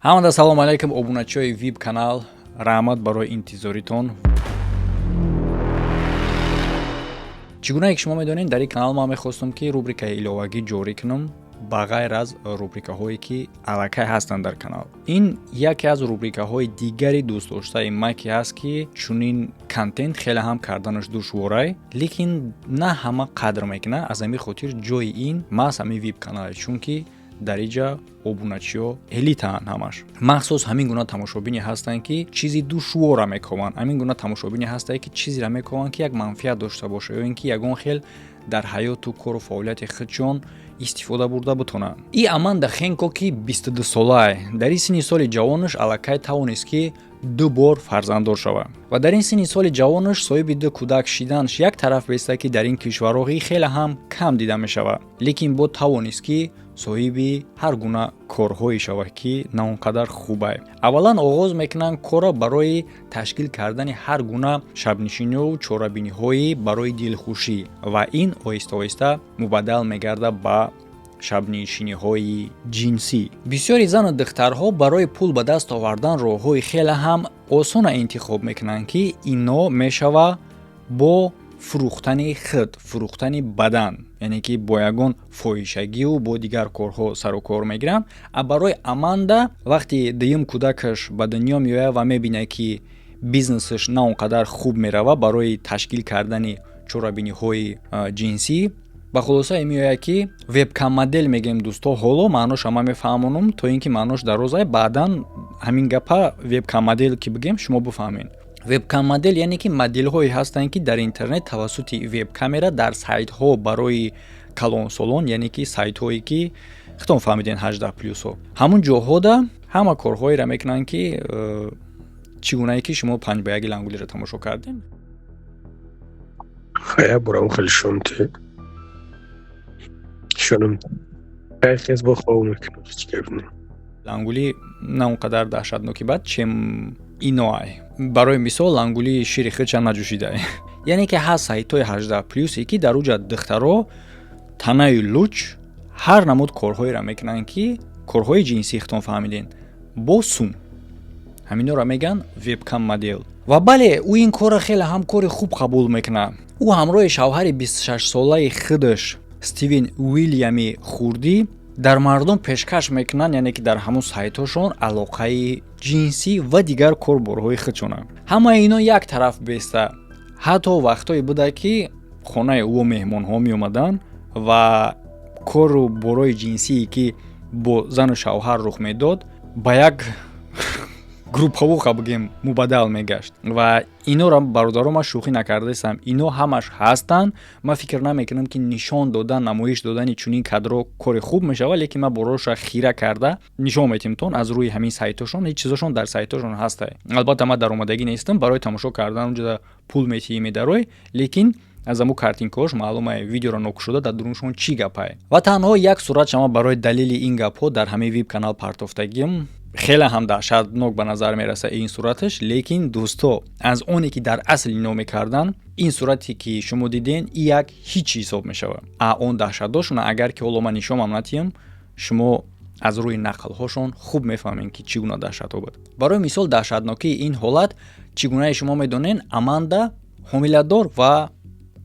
Ҳамада салому алайкум, обуначиҳои вип канал. Раҳмат барои интизоритон. Чӣ гунае ки шумо медонед, дар ин канал ман мехостам, ки рубрикаи иловагӣ ҷорӣ кунам, ба ғайр аз рубрикаҳое, ки аллакай ҳастанд дар канал. Ин яке аз рубрикаҳои дигари дӯстдоштаи ман ки ҳаст, ки чунин контент хеле ҳам карданаш душворай, лекин на ҳама қадр мекунад. Аз ҳамин хотир ҷои ин маҳз ҳамин вип канале, чунки дар иҷа обуначиҳо элитаанд. Ҳамаш махсус ҳамин гуна тамошобине ҳастанд, ки чизи душвора мекобанд. Ҳамин гуна тамошобине ҳастанд, ки чизеро мекобанд, ки як манфиат дошта бошад ё ин ки ягон хел дар ҳаёту кору фаъолияти худшон истифода бурда бутонанд. И Аманда Хенко, ки 22 солае, дар ин синни соли ҷавонаш аллакай тавонист, ки ду бор фарзанддор шавад, ва дар ин синни соли ҷавонаш соҳиби ду кӯдак шиданаш як тараф беста, ки дар ин кишварҳо хеле ҳам кам дида мешавад, лекин бо тавонист, ки соҳиби ҳар гуна корҳое шавад, ки на он қадар хубае. Аввалан оғоз мекунанд корро барои ташкил кардани ҳар гуна шабнишиниву чорабиниҳои барои дилхушӣ, ва ин оҳиста оҳиста мубаддал мегардад ба шабнишиниҳои ҷинсӣ. Бисёри зану духтарҳо барои пул ба даст овардан роҳҳои хеле ҳам осона интихоб мекунанд, ки ино мешава бо фурӯхтани худ, фурӯхтани бадан, яъне ки бо ягон фоҳишагиву бо дигар корҳо сару кор мегиранд. А барои Аманда, вақти дуюм кӯдакаш ба дунё меояд ва мебинад, ки бизнесаш на он қадар хуб меравад барои ташкил кардани чорабиниҳои ҷинсӣ, ба хулосае меояд, ки вебкам-модел мегӯем. Дӯсто, ҳоло маъноша ман мефаҳмонам, то ин ки маънош дарозае. Баъдан ҳамин гапа вебкам-модел ки бигем, шумо бифаҳмед. Вебкам-модел, яъне ки моделҳое ҳастанд, ки дар интернет тавассути вебкамера дар сайтҳо барои калонсолон, яъне ки сайтҳое, ки худтон фаҳмиден, 18 плюсҳо, ҳамун ҷоҳода ҳама корҳоеро мекунанд, ки чӣ гунае ки шумо панҷ ба яки лангулиро тамошо кардем. Хая бурам хеле шонте. Шонам. Хай хез бо хоб мекунам, ҳеҷ гап не. Лангулӣ на он қадар даҳшатноки бад, чем иноай. Барои мисол, лангулии шири худша наҷӯшидай. Яъне ки ҳаст сайтҳои 18 плюсе, ки дар уҷа духтаро танаи луч ҳар намуд корҳоеро мекунанд, ки корҳои ҷинсӣ, худтон фаҳмиден, бо сум. Ҳаминҳоро мегӯянд вебкам модел. Ва бале, ӯ ин корро хеле ҳам кори хуб қабул мекунад. Ӯ ҳамроҳи шавҳари 26-солаи худаш Стивен Уилями хурдӣ дар мардум пешкаш мекунанд, яъне ки дар ҳамун сайтҳошон алоқаи ҷинсӣ ва дигар корборҳои худшонанд. Ҳамаи ино як тараф беста, ҳатто вақтҳое буда, ки хонаи ӯ меҳмонҳо меомаданд ва кору борои ҷинсие, ки бо зану шавҳар рух медод, ба як групповуха бигем мубаддал мегашт. Ва инора, бародаро, ман шӯхӣ накардаистам, ино ҳамаш ҳастанд. Ман фикр намекунам, ки нишон додан, намоиш додани чунин кадро кори хуб мешавад, лекин ман бороша хира карда нишон метимтон аз рӯи ҳамин сайтҳошон. Ҳеҷ чизошон дар сайтҳошон ҳаста. Албатта, ман даромадагӣ нестам, барои тамошо кардан унҷода пул метиҳӣ, медарой, лекин аз аму картинкаҳош маълума, видеоро нокушода дар дуруншон чӣ гапае. Ва танҳо як сурат шама барои далели ин гапҳо дар ҳамин вип канал партофтагим. Хеле ҳам даҳшатнок ба назар мерасад ин сураташ, лекин, дӯсто, аз оне ки дар асл ино мекардан, ин сурате, ки шумо диден, як ҳеҷ ҳисоб мешавад. А он даҳшатдошона, агар ки ҳоло ман нишонам натиҳам, шумо аз рӯи нақлҳошон хуб мефаҳмем, ки чӣ гуна даҳшатҳо буд. Барои мисол, даҳшатнокии ин ҳолат, чӣ гунае шумо медонен, Аманда ҳомиладор ва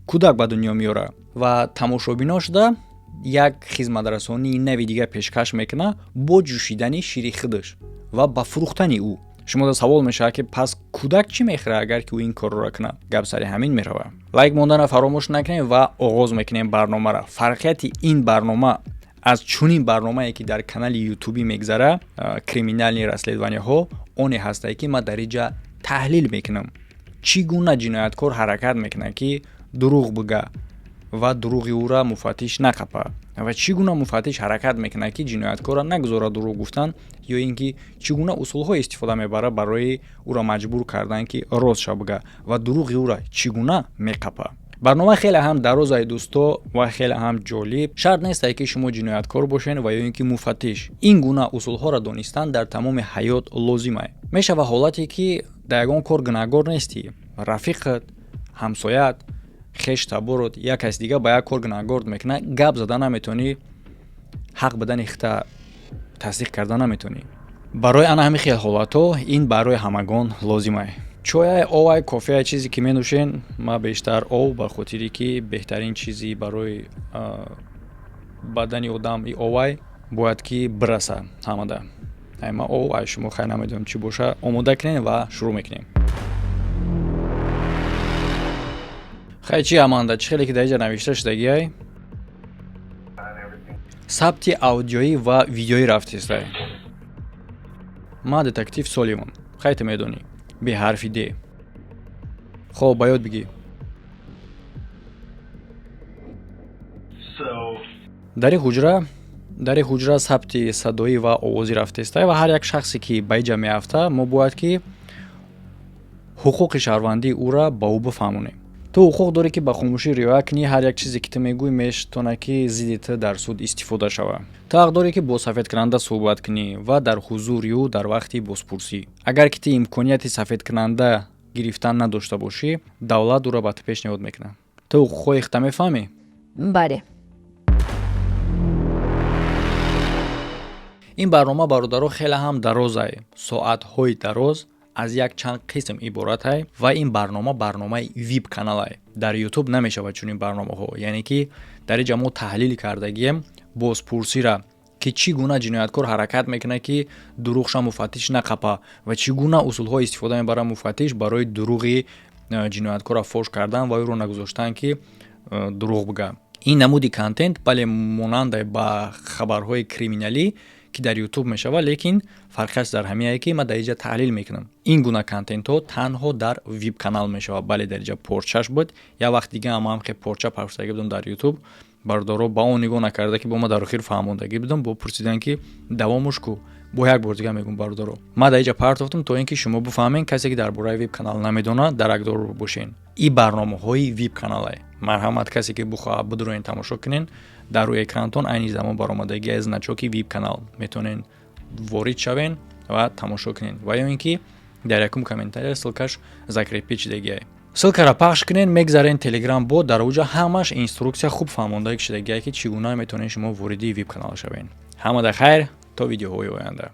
кӯдак ба дунё меорад ва тамошобино шуда як хизматрасонии нави дигар пешкаш мекунад бо ҷӯшидани шири худаш ва ба фурӯхтани ӯ. Шумо савол мешавад, ки пас кӯдак чӣ мехӯрад, агар ки ӯ ин корро кунад? Гап сари ҳамин меравад. Лайк мондана фаромӯш накунем ва оғоз мекунем барномаро. Фарқияти ин барнома аз чунин барномае, ки дар канали ютубӣ мегзара, криминальные расследованияҳо, оне ҳастае, ки ман дар инҷа таҳлил мекунам, чӣ гуна ҷинояткор ҳаракат мекунад, ки дурӯғ бига ва дурӯғи ӯра муфаттиш нақапа, ва чӣ гуна муфаттиш ҳаракат мекунад, ки ҷинояткорро нагузорад дурӯғ гуфтан, ё ин ки чӣ гуна усулҳо истифода мебарад барои ӯро маҷбур кардан, ки ростша бига, ва дурӯғи ӯра чӣ гуна меқапа. Барнома хеле ҳам дарозай, дӯсто, ва хеле ҳам ҷолиб. Шарт нестае, ки шумо ҷинояткор бошед ва ё ин ки муфаттиш. Ин гуна усулҳоро донистан дар тамоми ҳаёт лозимае. Мешава ҳолате, ки дар ягон кор гунаҳгор нестӣ, рафиқат, ҳамсояат, хеш таборот, як каси дига ба як кор гунаҳгор мекунад, гап зада наметавонӣ, ҳақ бидани хита тасдиқ карда наметавонӣ. Барои ана ҳамин хел ҳолатҳо ин барои ҳамагон лозимай. Чояй, овай, кофеай, чизе ки менӯшен. Ма бештар ов, ба хотире ки беҳтарин чизи барои бадани одам и овай, бояд ки бираса ҳамада. Ай ма ов, ай шумо хай намедонам чӣ боша. Омода кунем ва шурӯъ мекунем. Хай, чи, Аманда, чӣ хеле ки дар инҷа навишта шудагиай, сабти аудиоӣ ва видеоӣ рафтестай. Ма детектив Соливан, хай, ту медонӣ, бе ҳарфи д. Хоб, ба ёд бигӣ. Дари ҳуҷра сабти садоӣ ва овозӣ рафтестай ва ҳар як шахсе, ки ба иҷа меафта, мо бояд ки ҳуқуқи шаҳрвандии ӯра ба ӯ бифаҳмонем. Ту ҳуқуқ дорӣ, ки ба хомӯшӣ риоя кунӣ. Ҳар як чизе, ки ту мегӯӣ, метавонад, ки зидди ту дар суд истифода шавад. Ту ҳақ дорӣ, ки бо сафедкунанда суҳбат кунӣ ва дар ҳузури ӯ дар вақти бозпурсӣ. Агар ки ту имконияти сафедкунанда гирифтан надошта бошӣ, давлат ӯро ба ту пешниҳод мекунад. Ту ҳуқуқҳои худта мефаҳмӣ? Бале. Ин барнома, бародаро, хеле ҳам дарозай, соатҳои дароз, аз як чанд қисм иборатай ва ин барнома барномаи вип каналай. Дар Ютуб намешавад чунин барномаҳо. Яъне ки дар инҷа мо таҳлил кардагием бозпурсира, ки чӣ гуна ҷинояткор ҳаракат мекунад, ки дурӯғша муфаттиш нақапа, ва чӣ гуна усулҳо истифода мебарад муфаттиш барои дурӯғи ҷинояткорро фош кардан ва ӯро нагузоштан, ки дурӯғ бигӯяд. Ин намуди контент, бале, монандай ба хабарҳои криминалӣ, ки дар Ютуб мешавад, лекин фарқиаш дар ҳамиае, ки ман дар инҷа таҳлил мекунам. Ин гуна контентҳо танҳо дар вип канал мешавад. Бале, дар инҷа порчаш буд. Як вақт дига ам ҳам хе порча пафшдагӣ будам дар Ютуб, бародаро ба он нигоҳ накарда, ки бо ма дар охир фаҳмондагӣ будам, бо пурсидан, ки давомуш ку. Бо як бор дига мегӯм, бародаро, ман дар инҷа партофтам, то ин ки шумо бифаҳмед. Касе, ки дар бораи вип канал намедонад, даракдор бошен. И барномаҳои вип каналае. Марҳамат, касе ки бихоҳад, бидуроен, тамошо кунен. Дар рӯи экранатон айни замон баромадагӣ аз значоки вип канал, метавонен ворид шавен ва тамошо кунен, ва ё ин ки дар якум комментария ссылкаш закрепить шудагиай. Ссылкаро пахш кунен, мегзарен Телеграм бот, дар оҷа ҳамаш инструксия хуб фаҳмонда шудагиай, ки чӣ гуна метавонед шумо вориди вип канал шавен. Ҳамада хайр, то видеоҳои оянда.